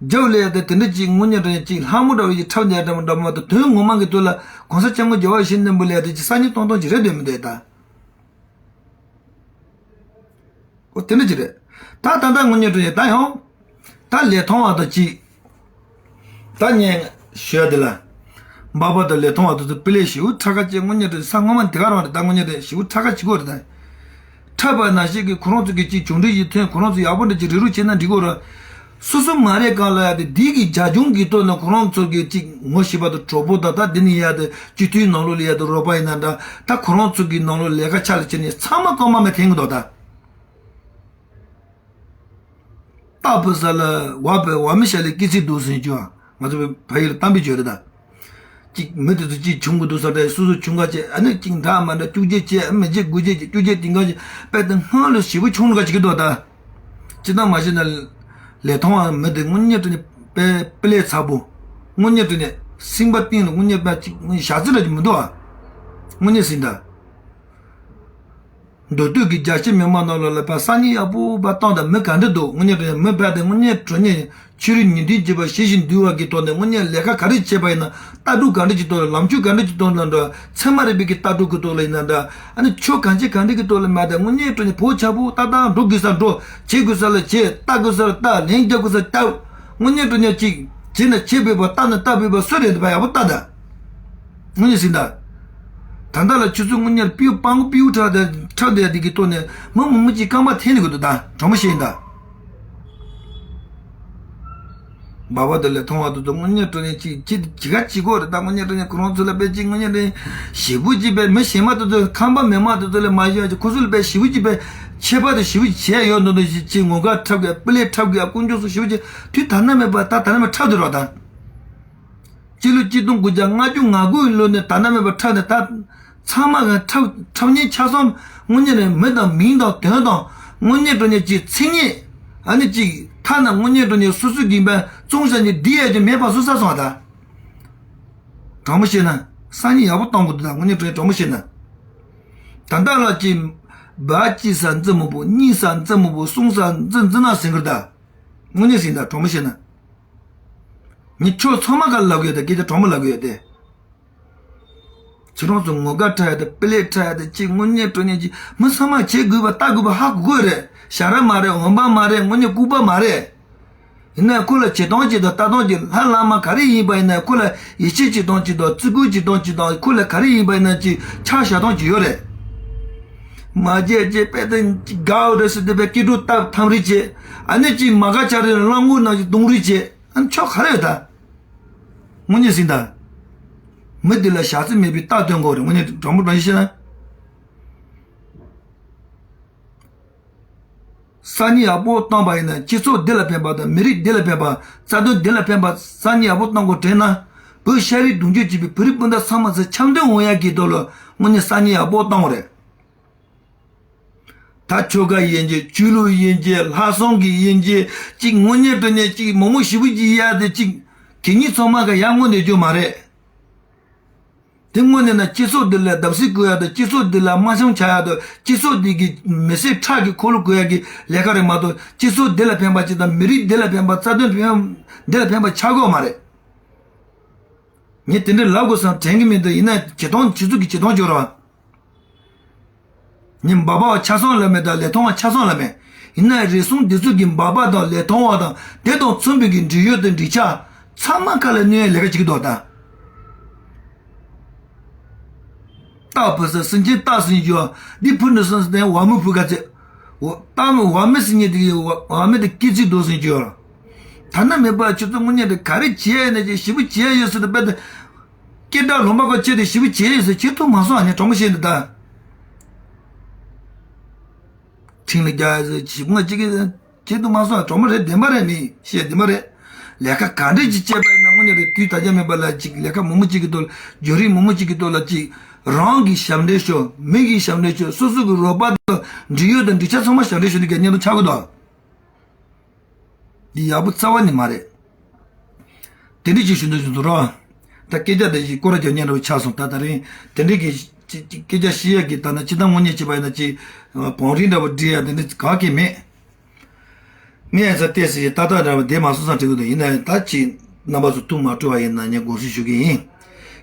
རྒྱབ་ལ་ཡ་དེ་དེ་འདྲ་ཅིག་དངོས་གནས་དྲང་གནས་ཅིག་ལྷ་མོ་འདྲ་བ་ཞིག་འཁྲབ་བསྡད་འདྲ་མོ་འདྲ་མོ་མ་གཏོགས་དོན་ངོ་མ་གི་ཐོག་ལ་གོང་ས་སྐྱབས་མགོན་རྒྱལ་བ་ཡིད་བཞིན་ནོར་བུ་ལ་ཡ་དེ་ཅིག་སང་ཉིན་གཏོང་གཏོང་ཅིག་རེད་འདོད་མི་འདོད་ད། ཨོ་དེ་འདྲ་ཅིག་རེད། ད་ད་ལྟ་དངོས་གནས་དྲང་གནས་ད་ཡང་། ད་ལས་མཐོང་བ་དང་གཅིག་ད་ངས་ཞུ་ཡ་དེ་ལ། འབའ་པ་དང་ལས་མཐོང་བ་དེ་ཚོ་དཔེ་ལས་ཞེ་པོ་ཁྲ་ཁ་ཅན་དངོས་གནས་དྲང་གནས་ས་སྔོན་མ་འདི་ག་རང་རེད་ད། དངོས་གནས་དྲང་གནས་ཞེ་པོ་ཁྲ་ཁ་ཅིག་གོ་རེད་ད། ཁྲ་པ་ན་ཞིག་གིས་ཁོ་རང་ཚོ་གི་ཅིག་བྱུང་འདྲི་ཞིག་ཐོན་ཁོ་རང་ཚོ་ཡག་པོ་འདྲ་ཅིག་རེ་རུ་བྱས་ན་འགྲིག་གོ་ར། སོ་སོ་མ་རེད་གང་ལ་ཡ་དེ་འདི་གི་རྒྱ་གཞུང་གི་ཐོག་ནས་ཁོ་རང་ཚོ་གི་ཅིག་ངོ་ཤེས་པ་དང་གྲོགས་པོ་དང་ད་འདི་ནི་ཡ་དེ་སྤྱི་འཐུས་ནང་ལོགས་ལ་ཡ་དེ་རོགས་པ་ཡིན་ན་འདྲ། ད་ཁོ་རང་ཚོ་གི་ནང་ལོགས་ལས་ཀ་ཆ་ལ་བྱས་ནས་ཚང་མ་རྐང་མ་མེ་འཐེན་གི་འདུག་ད། སྟག་བུ་ས་ལ་བ་བའི་བ་མི་ཤ་ལས་སྐྱེ་ཚིག་འདུག་ཟེར་རྒྱུ། ང་ཚོ་ཕ་ཡུལ་གཏམ་དཔེ་བརྗོད་རེད་ད། གཅིག་མི་དེ་ཚོ་གཅིག་བྱུང་གི་འདུག་ས་རེད། སོ་སོ་བྱུང་ག་བྱས་ཨ་ནི་གཅིག་འདྲ་མ་འདྲ་བཅུ་གཅིག་བྱས་མི་བྱས་དགུ་གཅིག་བྱས་བཅུ་གཅིག་དེང་ག་བྱས་དཔེ་དེ་སྔོན་ལ་ཞེ་པོ་བྱུང་ག་བྱེད་ཀྱི་འདུག་ད། ཅི་ལྟར་མ་བྱས་ན་ལས་མཐོང་བ་མི་དེ་དངོས་གནས་དྲང་གནས་དཔེ་དཔེ་ལས་ཚ་པོ། དངོས་གནས་དྲང་གནས་སེམས་པ་གཏིང་ལ་དངོས་གནས་དཔེ་གཅིག་ཞག་རྩི་འདྲ་གཅིག་མི་འདུག་ཨ། དངོས་གནས་ཟིན་ད། མདོ་སྟོད་ཀྱི་རྒྱ་ཆེ་མི་མང་ནང་ལོགས་ལ་ཕར་སང་ཉིན་ཡག་པོ་ཕར་བཏང་དང་མི་ག་འདྲ་འདུག་དངོས་གནས་དྲང་གནས་མི་ཕར་དེ་དངོས་གནས་དྲང་གནས་ཆོས་རིག་ཉིན་མཐུན་བྱེད་པ་ཞི་ཞིང་དུལ་བ་གི་ཐོག་ནས་དངོས་གནས་ལས་ཀ་ག་རེ་བྱས་པ་ཡིན་ན་ལྟ་གྲུབ་ག་འདྲ་གྱི་ཐོག་ལ་ལམ་ཆོས་ག་འདྲ་གྱི་ཐོག་ལ་འདྲ་ཚད་མ་རིག་པའི་གི་ལྟ་གྲུབ་ཀྱི་ཐོག་ལ་ཡིན་ན་འདྲ་ཨ་ནི་ཆོས་གང་ཅི་ག་འདྲ་གྱི་ཐོག་ལ་མ་དང་དངོས་གནས་དྲང་གནས་བོ་ཆ་བོ་ཏག་ཏག་འགྲོ་དགོས་ས་འགྲོ་བྱེད་དགོས་ས་ལ་བྱེད་ལྟ་དགོས་ས་ལ་ལྟ་ལན་རྒྱག་དགོས་ས་ལྟ་དངོས་གནས་དྲང་གནས་ཅིག་བྱེད་ན་བྱེད་ཕོད་པ་ལྟ་ན་ལྟ་ཕོད་པ་སུ་རེད་འདི་པ་ཡག་པོ་ལྟ་ད། དངོས་གནས་ཟིན་ད། ད་ལྟ་ལ་ཆུ་ཚོད་དངོས་གཉེར་པིའུ་པང་པིའུ་ཁྲག་དེ་ཁྲག་དེ་དེ་གི་ཐོག་ནས་མི་མང་མི་གཅིག་རྐང་པ་འཐེན་ནས་གི་འདུག་ད་གྲོགས་མོ་ཤེས་ཡིན་ད། འབའ་པ་དེ་ལས་མཐོང་བ་དེ་ཚོ་དངོས་གཉེར་དྲང་གནས་གཅིག་གཅིག་གཅིག་ག་གཅིག་གོ་རེད་ད། དངོས་གཉེར་དྲང་གནས་ཁོ་རང་ཚོ་ལ་དཔེ་གཅིག་དངོས་གཉེར་དྲང་གནས་ཞེ་པོ་གཅིག་དཔེ་མི་གཞན་མ་དེ་ཚོ་ཁམས་པ་མི་མང་དེ་ཚོ་ལས་མ་ཤེས་ཡ་གཅིག་ཁོ་ཚོ་ལ་དཔེ་ཞེ་པོ་གཅིག་དཔེ་ཁྱད་པར་དེ་ཞེ་པོ་གཅིག་བྱས་ཡོད་འདུག་འདུག་གཅིག་ངོ་དགའ་འཁྲབ་གི་སྤུ་ལེ་འཁྲབ་གི་དཀོན་མཆོག་སོགས་ཞེ་པོ་གཅིག་དུས་ད་ན་མེད་པ་ད་ད་ན་མེད་འཁྲབ་དེ་རོགས་ད། སྤྱི་ལོ་གཅིག་སྟོང་དགུ་བརྒྱ་ལྔ་བཅུ་ང་དགུ་ལོ་ནས་ད་ལྟ་མེད་པར་འཁྲབ་ནས་ད་ཚང་མ་གི་འཁྲབ་འཁྲབ་མཁན་ཆ་ཚང་དངོས་གཉེར་ནས་མི་དང་མིང་དང་དོན་དང་དངོས་གཉེར་དྲང་གནས་ཀྱི་མཚན་ཉིད་ཨ་ནི་གཅིག་ཐ་ན་དངོས་གཉེར་དྲང་གནས་སོ་སོ་གི་མ་བཙོང་བྱ་ནི་འདི་ཡས་ཀྱི་མེད་པ་སུ་ས་སོང་བ་ད། དྲང་མོ་བཤད་ན་སང་ཉིན་ཡག་པོ་གཏོང་དགོས་འདུག་ད། དངོས་གཉེར་དྲང་གནས་དྲང་མོ་བཤད་ན་ད་ལྟ་ལ་གཅིག་བ་གཅིག་ས་འཛི་མོ་པོ་གཉིས་ས་འཛི་མོ་པོ་གསུམ་ས་འཛི་འཛི་ན་ཟིན་གི་རེད་ད། དངོས་གནས་ཟིན་ད་དྲང་མོ་བཤད་ན། ངས་ཁྱོད་ཚང་མ་ག་ལབ་གི་ཡོད་དེ་སྐད་ཆ་དྲང་མོ་ལབ་གི་ཡོད་དེ། ཁྱེད་རང་ཚོ་ངོ་དགའ་འཁྲབ་ཡ་དེ་དཔེ་ལེགས་འཁྲབ་ཡ་དེ་གཅིག་དངོས་གནས་དྲང་གནས་ཀྱི་མི་ཚང་མ་བྱེད་དགོས་པ་ལྟ་དགོས་པ་ཧ་གོ་གི་རེད། ཞ་ར་མ་རེད། འོན་པ་མ་རེད། དངོས་གནས་ལྐུགས་པ་མ་རེད། ཡིན་ན་ཁོ་ལ་བྱེད་སྟངས་ཅིག་དང་ལྟ་སྟངས་ཅིག་ལྷ་བླ་མ་ག་རེ་ཡིན་པ་ཡིན་ན་ཁོ་ལ་ཡིད་ཆེས་བྱེད་སྟངས་ཅིག་དང་བརྩི་བཀུར་བྱེད་སྟངས་ཅིག་དང་ཁོ་ལ་ག་རེ་ཡིན་པ་ཡིན་ན་ཅིག་ཆ་བཞག་སྟངས་ཅིག་ཡོད་རེད། མ་བྱས་བྱས་པས་དེ་དགའ་བ་རེད་ཟེར་དེ་པས་སྐྱིད་སྡུག་སྟབས་ཐམ་རེ་བྱས་ཨ་ནི་ཅིག་མ་དགའ་ཆ་རེ་གླང་གོག་ནང་བཞིན་རྡུང་རེས་བྱས་ཨ་ནི་ཆོག་ག་རེ་ཡོད་ད། དངོས་གནས་ཟིན་ད། མི་འདི་ལ་ཞག་རྩི་མེད་པའི་རྟགས་སྟོན་དགོས་རེད། དངོས་གནས་དྲང་པོ་དྲང་བཞིན་བཤད་ན། སང་ཉིན་ཡག་པོ་བཏང་པ་ཡིན་ན་སྤྱི་ཚོགས་འདི་ལ་ཕན་པ་དང་མི་རིགས་འདི་ལ་ཕན་པ་རྩ་དོན་འདི་ལ་ཕན་པ་སང་ཉིན་ཡག་པོ་བཏང་དགོས་དྲན་ན་བོད་ཤ་རིགས་གདུང་རྒྱུད་གཅིག་པའི་བོད་རིགས་སྤུན་ཟླ་ཚང་མ་ཚོ་འཆམ་མཐུན་འོང་ཡག་གི་ཐོག་ལ་དངོས་གནས་སང་ཉིན་ཡག་པོ་བཏང་དགོས་རེད། ད་ཆོལ་ཁ་ཡིན་གྱི་ཆོས་ལུགས་ཡིན་གྱི་ལྷ་བསང་གི་ཡིན་གྱི་གཅིག་དངོས་གནས་དྲང་གནས་གཅིག་མང་མང་ཞེ་པོ་ཅིག་ཡ་དེ་གཅིག་དེ་གཉིས་ཚང་མ་ག་ཡར་ངོ་ནས་རྒྱུ་མ་རེད། དེ་དངོས་གནས་ན་སྤྱི་ཚོགས་འདི་ལ་བརྡབ་གསིག་བཀོལ་ཡ་དང་སྤྱི་ཚོགས་འདི་ལ་དམའ་འཆིང་བྱ་ཡ་དང་སྤྱི་ཚོགས་འདི་གི་མི་སེར་ཁྲག་གི་འཁོར་ལོ་བཀོལ་ཡ་གི་ལས་ཀ་རེད་མ་གཏོགས་སྤྱི་ཚོགས་འདི་ལ་ཕན་པ་ཅིག་དང་མི་རིགས་འདི་ལ་ཕན་པ་རྩ་དོན་ཕན་འདི་ལ་ཕན་པ་ཆགས་ཀྱི་ཡོད་མ་རེད། ངས་དེ་འདྲའི་ལབ་དགོས་བསམ་དྲན་གྱི་མེད་འདུག་ཡིན་ན་བྱེད་སྟངས་ཆུ་ཚོད་ཀྱི་བྱེད་སྟངས་སྦྱོར་བ། ངས་འབའ་པ་བ་ཆ་ཚང་ལབ་མེད་དང་ལས་མཐོང་བ་ཆ་ཚང་ལབ་མེད། ཡིན་ན་རེ་ཟུང་འདི་ཚོ་གི་འབའ་པ་དང་ལས་མཐོང་བ་དང་དེ་དང་མཚུངས་པའི་གི་འབྲེལ་ཡོད་དང་འབྲེལ་ཆགས་ཚང་མ་ཁ་ལ་གནོན་ཡ་ལས་ཀ་བྱེད་ཀྱི་འདུག་ད། སྟག་བུ་ས་སེང་ཆེན་སྟག་སེང་རྒྱུ་འདི་ཕུ་ནི་སོང་སྟེ་བ་མི་ཕུ་ག་ཚེ། སྟག་མི་བ་མི་སེང་ཉེ་དེ་བ་མི་དེ་སྐྱེ་ཚིག་འདུག་སེང་རྒྱུ། ཐ་ན་མེད་པ་ཁྱོད་ཚོ་དངོས་གནས་དེ་ག་རེ་བྱས་ནས་ཀྱི་ཞིབ་པོ་བྱས་ཡོད་ཟེར་ཏེ་དཔེ་དེ། སྐད་གྲགས་ལུང་པ་ཁ་ཆེ་དེ་ཞིབ་པོ་བྱས་ཡོད་ཟེར་ཁྱེད་ཐུག་མ་སོང་ཨ་ནི་གྲོགས་མོ་བཤད་འདི་ད། ཁྲིམས་ལ་རྒྱག་ཡ་ཟེར་ཅིག་ང་གཅིག་གིས་བྱེད་དུ་མ་སོང་། གྲོགས་མོ་རེད། བདེན་པ་རེད། མི་བཤད་བདེན་པ་རེད། ལས་ཀ་ག་འདྲས་ཅིག་བྱས་པ་ཡིན་ན་དངོས་གནས་རེད། དུས་ད་ཆ་མེད་པ་ལ་ཅིག་ལས་ཀ་མང་པོ་ཅིག་གི་ཐོག་ལ་བརྒྱུད་རིམ་མང་པོ་ཅིག་གི་ཐོག་ལ་ཅིག་རང་གི་ཞབས་འདྲེན་ཤོག་མི་གི་ཞབས་འདྲེན་ཤོག་སོ་སོ་གི་རོགས་པ་དང་འབྲེལ་ཡོད་དང་འབྲེལ་ཆགས་ཚང་མ་ཞབས་འདྲེན་ཤོག་དེ་ག་སྙན་ཐོ་ཆགས་དགོས་དོ། འདི་ཡག་པོ་རྩ་བ་ནས་མ་རེད། དེ་འདྲས་ཅིག་ཞུ་འདོད་བྱུང་འདུག་རོགས། ད་སྐད་ཆ་དེ་ཞིག་སྐོར་ར་རྒྱག་སྙན་འདྲ་བོ་ཆགས་སོང་། ད་ད་རིང་དེ་འདྲས་ཀྱི་ཅིག་ཅིག་སྐད་ཆ་བཤད་ཡག་གི་ད་ན་ཅི་ད་དངོས་གནས་བྱས་པ་ཡིན་ན་ཅིག་བང་རིམ་འདྲ་བོ་སྒྲིག་ཡག་དེ་འདྲས་ག་གེ་མེད། ངས་ཡང་ཚ་བལྟས་ཟེར་ཡི་ཏག་ཏག་འདྲ་བ་བསྡད་མ་སོང་བསམ་དྲན་གི་འདུག་ཡིན་ན་ཡང་ད་ཅིག་རྣམ་པ་ཚོ་ཐུགས་མ་སྤྲོ་བ་ཡིན་ན་ངས་དགོངས་སེལ་ཞུ་གི་ཡིན།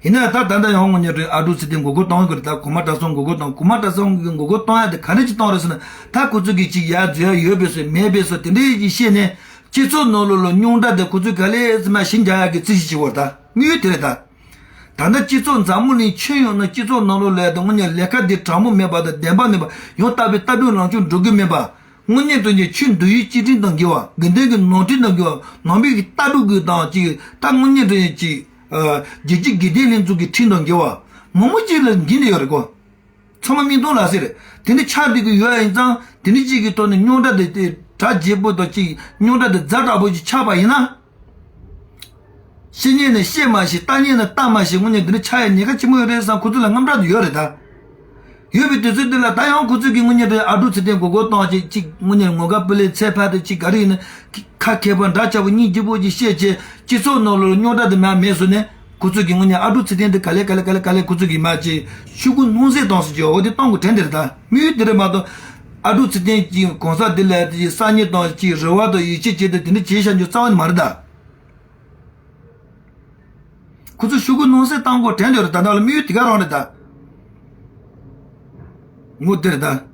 ཡིན་ན་ཡང་ད་ད་ལྟ་ཡང་དངོས་གནས་དྲན་ཨ་ཀྲུག་ཚེ་བརྟན་མགོ་སྐོར་གཏོང་གི་རེད། ད་གོང་མ་གྲྭ་ཚང་མགོ་སྐོར་གཏོང་། གོང་མ་གྲྭ་ཚང་གི་མགོ་སྐོར་གཏོང་ཡ་དེ་ག་འདྲ་ཅིག་གཏོང་རེད་ཟེར་ན། ད་ཁོ་ཚོ་གིས་ཅིག་ཡར་འཛུལ་ཡ་ཡོད་པས་སོ་མེད་པས་སོ་དེ་འདྲ་ཅིག་བཤད་ནས་སྤྱི་ཚོགས་ནང་ལོགས་ལ་རྙོག་དྲ་དེ་ཁོ་ཚོས་ག་ལེ་ཚེ་མ་ཞིག་འཇགས་ཡག་གི་རྩིས་ཞིག་བྱེད་བར་ད་དངོས་ཡོད་དེ་རེད་ད། ད་ལྟ་སྤྱི་ཚོགས་འཛམ་བུ་གླིང་ཁྱོན་ཡོངས་ནང་སྤྱི་ཚོགས་ནང་ལོགས་ལ་ཡ་དེ་དངོས་གནས་ལས་ཀ་འདི་དྲང་པོ་མེད་པ་དང་བདེན་པ་མེད་པ་ཡང་དག་པའི་ལྟ་གྲུབ་ལངས་ཕྱོགས་འགྲོ་གི་མེད་པ། དངོས་གནས་དྲང་གནས་ཆོས་འདུལ་བའི་བཅས་ཁྲིམས་དང་འགལ་བ། དགེ་འདུན་གྱི་ནོར་འཁྲུལ་དང་འགལ་བ། ནང་པའི་གི་ལྟ་གྲུབ་ཀྱི་དང་གཅིག་ད་དངོས་གནས་དྲང་གནས་ཅིག་ཨ་རྒྱལ་སྤྱིའི་དགེ་ལྡན་ལྷན་ཚོགས་ཀྱི་ཁྲིམས་དང་འགལ་བ། མང་པོ་ཅིག་ལ་འགལ་ནས་ཡོད་རེད་གོ། ཚང་མ་མིག་མཐོང་ལག་ཟིན་རེད། དེ་འདྲ་ཆགས་བསྡད་ཀྱི་ཡོད་ཡིན་ཙང་དེ་འདྲ་ཅིག་གི་ཐོག་ནས་རྙོག་དྲ་དེ་དེ་གྲ་རྒྱས་པོ་དང་ཅིག་རྙོག་དྲ་དེ་ཛ་དྲག་པོ་ཅིག་ཆགས་པ་ཡིན་ན། བཤད་མཁན་ནི་བཤད་མ་ཤེས། ལྟ་མཁན་ནི་ལྟ་མ་ཤེས། དངོས་གནས་འདི་འདྲ་ཆགས་ཡ་ཉེན་ཁ་ཆེན་པོ་ཡོད་རེད་བསམ་ཁོ་ཚོ་ལ་དངངས་སྐྲག་དེ་ཡོད་རེད་ད། ཡོད་པའི་དུས་ཚོད་འདི་ལ་ད་ཡང་ཁོ་ཚོས་ཀྱི་དངོས་གནས་དྲང་གནས་ཨ་ཀྲུག་ཚེ་བརྟན་མགོ་སྐོར་གཏོང་བྱེད་ཅིག་དངོས་གནས་ངོ་དགའ་སྤུ་ལེགས་ཚད་འཕར་དེ་ཅིག་ག་རེ་ཡིན་ན་ཁ་མཁས་པ་འདྲ་ཆགས་པོ་སྙིང་རྗེ་པོ་ཅིག་བཤད་བྱས་སྤྱི་ཚོགས་ནང་ལོགས་རྙོག་དྲ་དེ་མ་མེད་བཟོས་ནས་ཁོ་ཚོས་ཀྱི་དངོས་གནས་ཨ་ཀྲུག་ཚེ་བརྟན་དེ་ག་ལེ་ག་ལེ་ག་ལེ་ག་ལེ་ཁོ་ཚོས་ཀྱི་མ་ཅིག་ཤོག་གུ་སྣང་གསལ་གཏོང་ཟེར་གྱི་འོ་དེ་གཏོང་དགོས་དྲན་དེ་རེད་ད། དམིགས་ཡུལ་དེ་རེད་མ་གཏོགས་ཨ་ཀྲུག་ཚེ་བརྟན་གྱི་གོང་ས་དེ་ལ་དེ་གསར་རྙིང་གཏོང་ཅིག་རེ་བ་དང་ཡིད་ཆེས་བྱས་ཏེ་དེ་འདྲ་བྱས་བཞག་རྒྱུ་རྩ་བ་ནས་མ་རེད་ད། ཁོ་ཚོ་ཤོག་གུ་སྣང་གསལ་བཏང་དགོས་དྲན་འདོད་རེད་ད། ད་ལ་དམིགས་ཡུལ་དེ་ག་རང་རེད་ད། ངོ་དེ་རེད་ད།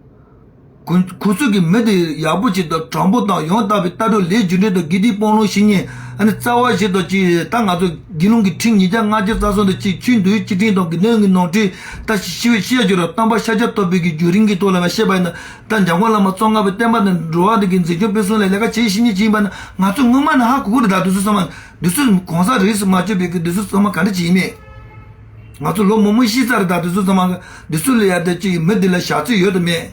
ཁོ་ཁོ་ཚོ་གི་མི་དེ་ཡག་པོ་ཅིག་དང་དྲང་པོ་དང་ཡང་དག་པའི་ལྟ་གྲུབ་ལས་རྒྱུ་འབྲས་དང་དགེ་སྡིག་སྤང་བླང་བྱེད་མཁན་ཨ་ནི་རྩ་བ་ཞིག་དང་ཅིག་ད་ང་ཚོ་དགེ་སློང་གི་ཁྲིམས་ཉིས་བརྒྱ་ལྔ་བཅུ་རྩ་གསུམ་དང་ཅིག་ཆོས་འདུལ་བའི་བཅས་ཁྲིམས་དང་དགེ་འདུན་གྱི་ནང་ཁྲིམས་ད་ཤི་བའི་ཤི་ཡ་བརྗོད་ར་སྟོན་པ་ཤཱཀྱ་ཐུབ་པའི་གི་བརྒྱུད་རིམ་གྱི་ཐོག་ལ་མ་བཤད་པ་ཡིན་ན་ད་འཇམ་མགོན་བླ་མ་ཙོང་ཁ་པའི་བསྟན་པ་དང་འགྲོ་བ་འདི་གི་འཛིན་སྐྱོང་སྤེལ་གསུམ་ལ་ལས་ཀ་བྱེད་ཤེས་མཁན་ཅིག་ཡིན་པ་ན་ང་ཚོ་སྔོན་མ་ནས་ཧ་གོ་གི་རེད་ད། དེ་ཚོ་ཚང་མ་འདི་ཚོ་གོང་ས་རིས་སུ་མ་ཆད་པའི་གི་འདི་ཚོ་ཚང་མ་ག་འདྲ་ཅིག་ཡིན་མེད། ང་ཚོ་ལོ་མང་པོ་ཤི་ཚར་རེད་ད། འདི་ཚོ་ཚང་མ་འདི་ཚོ་ལ་ཡ་དེ་ཅིག་མི་འདི་ལ་ཞག་ཚོད་ཡོད་དམ་མེད།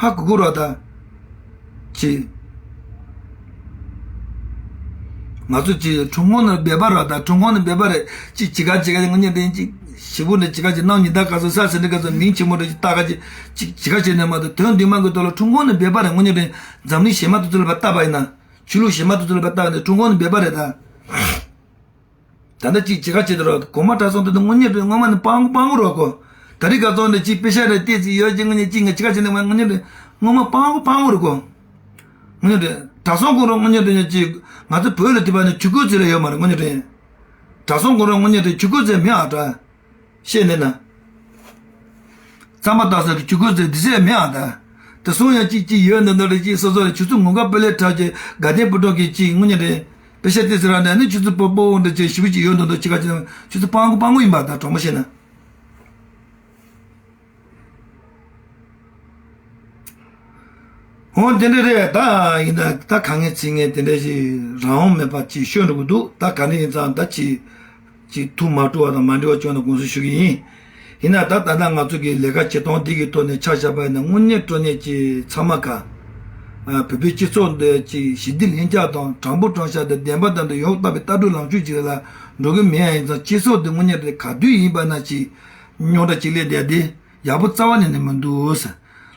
ཧ་གོ་གི་རེད་ད། ཅིག་ང་ཚོ་ཅིག་ཁྲུང་ཁོང་ནང་སྦས་པ་རེད་ད། ཁྲུང་ཁོང་ནང་སྦས་པ་རེད། ཅིག་ཅི་ག་ཅི་ག་ཅིག་དངོས་གནས་དྲང་གནས་ཅིག་ཞེ་པོ་འདྲ་ཅི་ག་ཅིག་གནང་ཉིན་ད་ག་ཚོད་ས་ཟིན་འདྲ་ག་ཚོད་མིང་ཆེན་མོ་འདྲ་ཅིག་བཏགས་ག་ཅིག་ཅིག་ཅི་ག་བྱས་ནས་མ་གཏོགས་དོན་འདི་མ་གི་ཐོག་ལ་ཁྲུང་ཁོང་ནང་སྦས་པ་རེད། དངོས་གནས་དྲང་གནས་འཛམ་གླིང་གཞན་མ་དེ་ཚོ་ལ་ཕར་བལྟས་པ་ཡིན་ན་ཆོས་ལུགས་གཞན་མ་དེ་ཚོ་ལ་ཕར་བལྟས་པ་ཡིན་ན་ཁྲུང་ཁོང་ནང་སྦས་པ་རེད་ད། ད་ལྟ་ཅིག་ཅི་ག་བྱེད་དུ་རོགས་གོང་མ་གྲྭ་ཚང་དེ་ཚོ་དངོས་གནས་དྲང་གནས་སྔོན་མ་ནས་སྤང་སྤང་དགོས་རོགས་གོ། ད་རེས་ག་ཚོད་འདྲ་ཅིག་དཔེ་ཆ་རེ་བལྟས་ཚིག་ཡོད་ཅིག་དངོས་གནས་ཅིག་ངས་ཅི་ག་བྱེད་ནས་དངོས་གནས་དྲང་གནས་སྔོན་མ་སྤང་སྤང་དགོས་རོགས་གོ། དངོས་གནས་དྲང་གྲྭ་ཚང་ཁོ་རང་དངོས་གནས་དྲང་གནས་ཅིག་ང་ཚོ་བོད་ལ་དེ་བ་ནས་ཆོས་སྐུལ་ཚིག་ལ་ཡོད་མ་རེད། དངོས་གནས་དྲང་གྲྭ་ཚང་ཁོ་རང་དངོས་གནས་དྲང་གནས་ཆོས་སྐུལ་ཚིག་མེད་ཨ་དྲ། བཤད་ནས་ན། རྩམ་པ་བཏགས་ས་གི་ཆུ་ཁོལ་ཟེར་འདི་ཟེར་མེད་ཨ་ད། དེ་སོང་ཡང་གཅིག་གཅིག་ཡོད་འདི་འདི་རེད་ཅིག་སོ་སོ་རེད་ཆུ་ཚོད་ངོ་དགའ་དཔེ་ལས་དྲག་ཅིག་དགའ་ལྡན་ཕོ་བྲང་གི་ཅིག་དངོས་གནས་རེད། དཔེ་ཤ་ཏི་སི་ར་འདྲ་ནི་ཆུ་ཚོད་པོ་པོ་འདྲ་ཅིག་ཞིབ་ཅིག་ཡོད་འདི་འདི་ཅི་ག་ཅིག་ཆུ་ཚོད་སྤང་གོ་སྤང་གོ་ཡིན་པ་ད་གྲོགས་མོ་བཤད་ན། འོ་དེ་འདྲ་རེད་ད། ཡིན་ད་ད་ག་ངས་ཚིག་ངས་དེ་འདྲ་ཞིག་རང་དབང་མེད་པ་ཅིག་ཤོད་འགྲོ་གི་འདུག་ད་ག་ནས་ཡིན་ཙང་ད་ཅིག་ཅིག་ཐུགས་མ་སྤྲོ་བ་དང་མ་འདྲི་བ་བྱུང་ན་དགོངས་སེལ་ཞུ་གི་ཡིན། ཡིན་ན་ད་ད་ལྟ་ང་ཚོ་གི་ལས་ཀ་བྱེད་སྟངས་འདི་གི་ཐོག་ནས་ཆ་བཞག་པ་ཡིན་ན་དངོས་གནས་དྲང་གནས་ཀྱི་ཚང་མ་ག་བོད་པའི་སྤྱི་ཚོགས་འདི་ཅིག་ཞི་བདེ་ལྷིང་འཇགས་དང་དྲང་པོ་དྲང་བཞག་དང་བདེན་པ་དང་དུ་ཡང་དག་པའི་ལྟ་གྲུབ་ལངས་ཕྱོགས་ཅིག་ལ་འགྲོ་གི་མེད་ཡ་ཡིན་ཙང་སྤྱི་ཚོགས་འདི་དངོས་གནས་དེ་ག་དུས་ཡིན་པ་ན་ཅིག་རྙོག་དྲ་ཅིག་སླེབས་བསྡད་དེ་ཡག་པོ་རྩ་བ་ནས་ནི་མི་འདུག་ཟེར།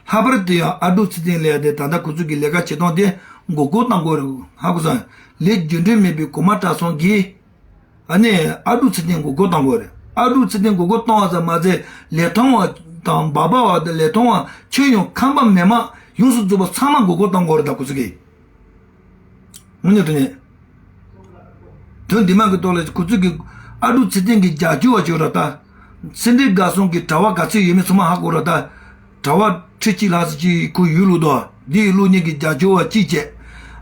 ལྷག་པར་དུ་ཡང་ཨ་ཀྲུག་ཚེ་བརྟན་ལགས་དེ་ད་ལྟ་ཁོ་ཚོ་གི་ལས་ཀ་བྱེད་སྟངས་དེ་མགོ་སྐོར་བཏང་དགོས་རེད། ཧ་གོ་སོང་། ལས་རྒྱུ་འབྲས་མེད་པའི་གོང་མ་གྲྭ་ཚང་གིས། ཨ་ནི་ཨ་ཀྲུག་ཚེ་བརྟན་མགོ་སྐོར་བཏང་དགོས་རེད། ཨ་ཀྲུག་ཚེ་བརྟན་མགོ་སྐོར་བཏང་བ་ཙམ་མ་ཟད་ལས་ཐོག་བ་དང་སྦག་སྦག་བ་དང་ལས་ཐོག་བ་ཁྱོན་ཡོངས་ཁམས་པ་མི་མང་ཡོངས་སུ་རྫོགས་པ་ཚང་མ་མགོ་སྐོར་བཏང་དགོས་རེད་ད་ཁོ་ཚོ་གིས། དངོས་གནས་དྲང་གནས། དོན་འདི་མ་གི་ཐོག་ལ་ཁོ་ཚོ་གིས་ཨ་ཀྲུག་ཚེ་བརྟན་གྱི་རྒྱབ་སྐྱོར་བ་བྱོས་ར་ད། སེ་འབྲས་དགའ་གསུམ་གྱི་གྲྭ་པ་ག་ཚོད་ཡོད་མེད་ཚང་མ་ཧ་གོ་ར་ད། གྲྭ་པ་ཁྲི་གཅིག་ལྷག་ཙམ་ཅིག་ཁོ་ཡོད་ལུགས་དོ། འདི་ཡི་བློ་གཉེར་གྱི་རྒྱབ་སྐྱོར་བ་གཅིག་བྱས།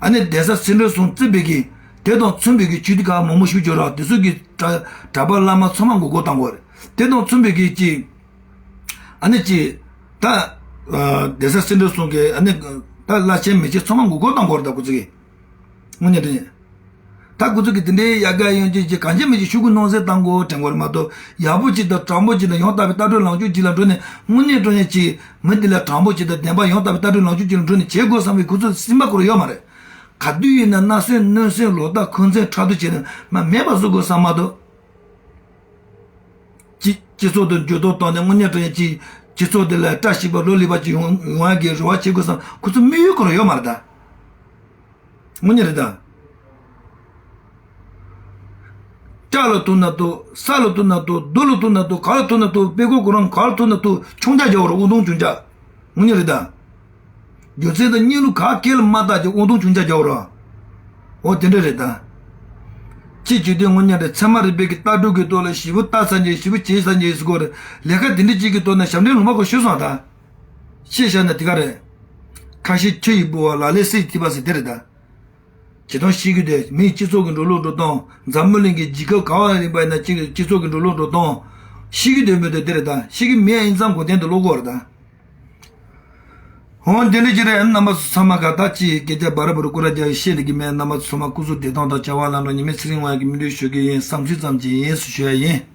ཨ་ནི་གདན་ས་སེ་འབྲས་གསུམ་བརྩིས་པའི་གི་དེ་དང་མཚུངས་པའི་གི་ཆོས་སྡེ་ཁག་མང་པོ་ཞིག་བྱོས་ར་དེ་ཚོ་གི་གྲྭ་གྲྭ་པ་བླ་མ་ཚང་མ་མགོ་སྐོར་བཏང་དགོས་རེད། དེ་དང་མཚུངས་པའི་གི་ཅིག་ཨ་ནི་ཅིག་ད་གདན་ས་སེ་འབྲས་གསུམ་གི་ཨ་ནི་ད་བླ་ཆེན་མི་ཆེན་ཚང་མ་མགོ་སྐོར་བཏང་དགོས་རེད་ད་ཁོ་ཚོ་གི། དངོས་གནས་དྲང་གནས། ད་ཁོ་ཚོ་གི་དེ་འདྲའི་ཡ་ག་ཡོང་ཅིག་ཅིག་གང་བྱས་མི་ཅིག་ཤོག་གུ་སྣང་གསལ་བཏང་དགོས་དྲན་དགོས་རེད་མ་གཏོགས། ཡག་པོ་ཅིག་དང་དྲང་པོ་ཅིག་དང་ཡང་དག་པའི་ལྟ་གྲུབ་ལངས་ཕྱོགས་ཅིག་ལ་འགྲོ་ནས་དངོས་གནས་དྲང་གནས་ཅིག་མི་འདི་ལ་དྲང་པོ་ཅིག་དང་བདེན་པ་ཡང་དག་པའི་ལྟ་གྲུབ་ལངས་ཕྱོགས་ཅིག་ལ་འགྲོ་ནས་བྱེད་དགོས་བསམ་པའི་ཁོ་ཚོ་སེམས་པ་ཁོ་རང་ཡོད་མ་རེད། ག་དུས་ཡིན་ན་སྣ་སོན་སྣོད་སོན་ལོ་ཏོག་ཁུ་ཚན་ཁྲག་ཐུག་བྱས་ནས་མ་མེད་པ་བཟོ་དགོས་བསམ་མ་གཏོགས། སྤྱི་སྤྱི་ཚོགས་དེ་འགྱུར་ལྡོག་བཏང་ནས་དངོས་གནས་དྲང་གནས་ཀྱི་སྤྱི་ཚོགས་དེ་ལ་བཀྲ་ཤིས་པ་ལོ་ལེགས་པ་ཅིག་ཡོང་ཡོང་ཡ་གི་རེ་བ་བྱེད་དགོས་བསམ་ཁོ་ཚོ་དམིགས་ཡུལ་ཁོ་རང་ཡོད་མ་རེད་ད། དངོས་གནས་རེད་ད། སྐྲ་ལ་ཐུག་ན་ཐུག་ས་ལ་ཐུག་ན་ཐུག་རྡོ་ལ་ཐུག་ན་ཐུག་ག་ལ་ཐུག་ན་ཐུག་དཔེ་ཁོ་ཁོ་རང་ག་ལ་ཐུག་ན་ཐུག་ཆུང་ཆ་རྒྱག་རོགས་དབུགས་གཏོང་ཆུང་ཆ། དངོས་གནས་རེད་ད། རྒྱུ་མཚན་དང་གཉིས་ལུགས་ག་གེ་ལ་མ་བལྟ་ཅིག་དབུགས་གཏོང་ཆུང་ཆ་རྒྱག་རོགས། འོ་དེ་འདྲ་རེད་ད། ཅི་བྱེད་དུས་དངོས་གནས་རེད། ཚད་མ་རིག་པའི་གི་ལྟ་གྲུབ་ཀྱི་ཐོག་ལ་ཞེ་པོ་ལྟ་ཚར་ཉེ་ཞེ་པོ་བྱེད་ཚར་ཉེ་ཟེར་གོ་རེད། ལས་ཀ་དེ་འདྲ་ཅིག་གི་ཐོག་ནས་ཞབས་འདྲེན་ལུང་པ་ཁོ་ཞུ་སོང་ད། ཤེས་བཞག་ན་དེ་ག་རེད། ཁ་ཤས་ཁྱི་ཡི་ཕུ་བ་ལ་ལས་སྲིད་ཐིགས་པ་ཟེར་དེ་རེད་ད། ཇི་ལྟར་ཤེས་ཀྱི་དེ་མིའི་སྤྱི་ཚོགས་ཀྱི་འགྲོ་ལུགས་འགྲོ་སྟངས། འཛམ་བུ་གླིང་གི་རྒྱལ་ཁབ་ག་བ་ལ་ཡིན་པ་ཡིན་ན་གཅིག་སྤྱི་ཚོགས་ཀྱི་འགྲོ་ལུགས་འགྲོ་སྟངས་ཤེས་ཀྱི་དེ་མོད་དེ་དེ་རེད་ད། ཤེས་ཀྱི་མེད་ཡིན་ཙང་གོ་དོན་དེ་ཀློག་གི་ཡོད་རེད་ད། འོ་དེ་འདྲ་ཅིག་རེད། རྣམ་པ་ཚོ་ཚང་མ་ག་ད་ཅི་སྐད་ཆ་བར་བར་སྐུ་ར་རྒྱག་ཡི་བཤད་ལེ་གི་མེད། རྣམ་པ་ཚོ་ཚང་མ་སྐུ་གཟུགས་བདེ་ཐང་དང་བྱ་བ་ལམ་འགྲོ་ཉི་མའི་ཚེ་རིང་བ་ཡག་གི་སྨོན་འདུན་ཞུ་གི་ཡིན། བསམ་ཚུལ་ཙམ་ཅིག་ཡིན་ཞུ་ཡ་ཡིན།